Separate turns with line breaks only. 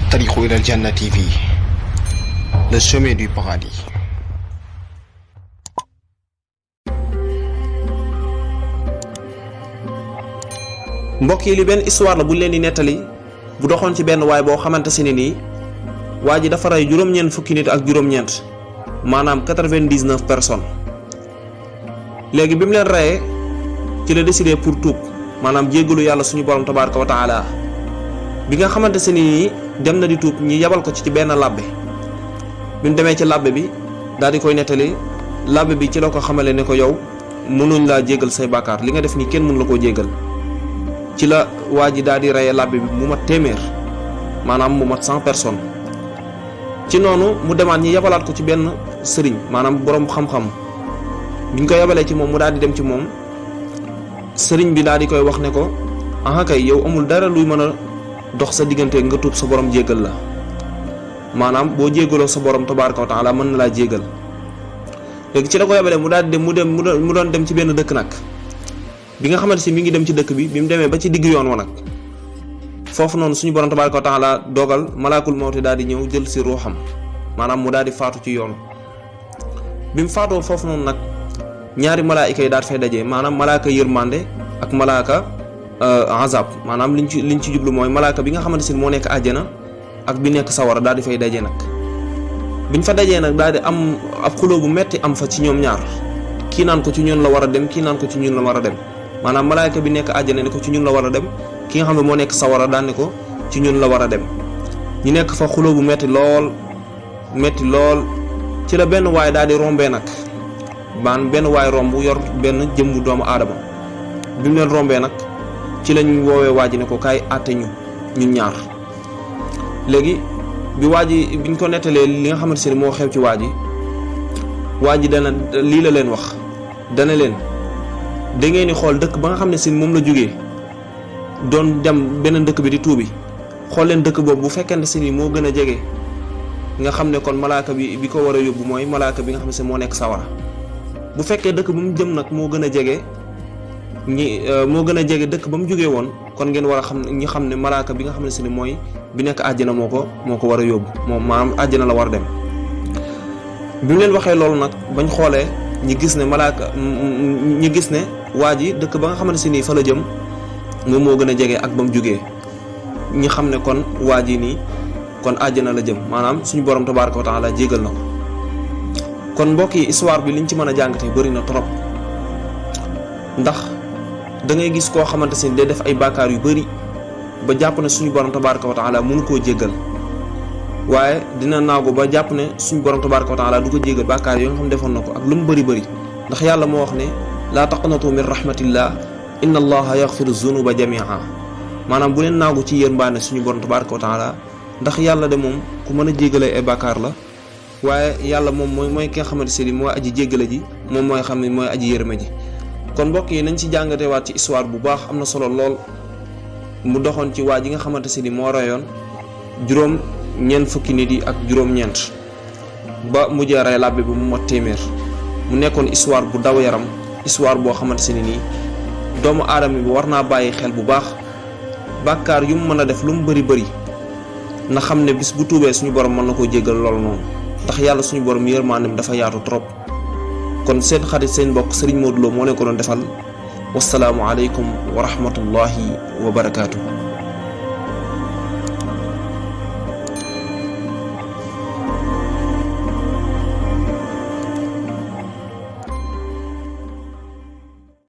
الطريق إلى الجنة TV, le chemin du paradis.
mbokk yi li benn histoire la bu leen di nettali bu doxoon ci benn waay boo xamante si ne nii waa ji dafa rey juróom-ñeent fukki nit ak juróom-ñeent maanaam 99 personnes léegi bi mu leen reyee ci la décidé pour tuub maanaam jéggalu yàlla suñu borom tabaaraka wa taala bi nga xamante si ne nii dem na di tuub ñi yabal ko ci benn labbe bi mu demee ci labbe bi daal di koy nettali labbe bi ci la ko xamale ne ko yow mënuñ laa jéggal say bàkkaar li nga def nii kenn mënu la koo jéggal. ci la waa ji daal di reye labbe bi mu mat téeméer maanaam mu mat 100 personnes ci noonu mu demaat ñi yabalaat ko ci benn sëriñ maanaam boroom xam-xam biñ ko yabalee ci moom mu daal di dem ci moom sëriñ bi daal di koy wax ne ko aha kay yow amul dara luy mën a dox sa diggante nga tuub sa borom jéggal la maanaam boo jéggaloo sa borom tabaaraka wa taala mën na laa jéggal léegi ci la ko yabalee mu daal di dem mu doon dem ci benn dëkk nag. bi nga xamante si mi ngi dem ci dëkk bi mu demee ba ci digg yoon wa nag foofu noonu suñu borom tabaaraka wa taala dogal malaakul mawti daal di ñëw jël si ruuxam maanaam mu daal di faatu ci yoon bi mu faatoo foofu noonu nag ñaari malaayika yi daal fay dajee maanaam malaaka yërmande ak malaaka azab maanaam liñ ci jublu mooy malaaka bi nga xamante si moo nekk àjjana ak bi nekk sawara daal di fay dajee nag biñ fa dajee nag daal di am ab xuloo bu metti am fa ci ñoom ñaar kii naan ko ci ñun la war a dem kii naan ko ci ñun la war a dem maanaam malaayka bi nekk àjjana ne ko ci ñun la war a dem ki nga xam ne moo nekk sawara daan ne ko ci ñun la war a dem ñu nekk fa xuloo bu metti lool ci la benn waay daal di rombee nag benn waay romb yor benn jëmmu doomu aadama bi mu leen rombee nag ci lañ woowee waa ji ne ko kaay àtte ñun ñaar léegi bi waa ji biñ ko nettalee li nga xamante ne moo xew ci waa ji dana lii la leen wax dana leen da ngeen di xool dëkk ba nga xam ne si moom la jógee doon dem beneen dëkk bi di tuubi xool leen dëkk boobu bu fekkente si ni moo gën a jege nga xam ne kon malaaka bi ko war a yóbbu mooy malaaka bi nga xam ne si moo nekk sawara bu fekkee dëkk ba mu jëm nag moo gën a jege dëkk ba mu jógee woon kon ngeen war a xam ne malaaka bi nga xam ne si ni mooy bi nekk àjjana moo ko war a yóbbu moom maanaam àjjana la war a dem. bi mu leen waxee loolu nag bañ xoolee ñi gis ne waa ji dëkk ba nga xamante si nii fa la jëm moom moo gën a jege ak ba mu jógee ñi xam ne kon waa ji nii kon àjjana la jëm maanaam suñu borom tabaaraka wa taala jégal na ko kon mbokk yi histoire bi liñ ci mën a jàngatee bëri na trop ndax da ngay gis koo xamante si day def ay bàkkaar yu bëri ba jàpp ne suñu borom tabaaraka wa taala mënu koo jégal waaye dina naagu ba jàpp ne suñu borom tabaaraka wa taala du ko jégal bàkkaar yoo nga xam defoon na ko ak lu mu bëri ndax yàlla moo wax ne laa taqnatu min rahmatillah inna allaha yaxfiru zunuba jamia maanaam bu leen naagu ci yërmande suñu borom tabaaraka wa taala ndax yàlla de moom ku mën a jégalee ay bàkkaar la waaye yàlla moom mooy ki nga xamante si mooy aji jégale ji moom mooy xam ne mooy aji yërme ji kon mbokk yi nañ ci jàngatewaat ci histoire bu baax am na solo lool mu doxoon ci waa ji nga xamante si moo reyoon ñeent fukki nit yi ak juróom-ñeent ba mujjee rey labbe bi mu mat téeméer mu nekkoon histoire bu daw yaram histoire boo xamante si nii doomu aadama bi war naa bàyyi xel bu baax bàkkaar yu mu mën a def lu mu bëri na xam ne bis bu tuubee suñu borom mën na koo jéggal loolu noonu ndax yàlla suñu borom yërmaandeem dafa yaatu trop kon seen xarit seen mbokk Serigne Modou Lo moo leen ko doon defal wasalaamu aleykum wa rahmatullahi wa barakaatu.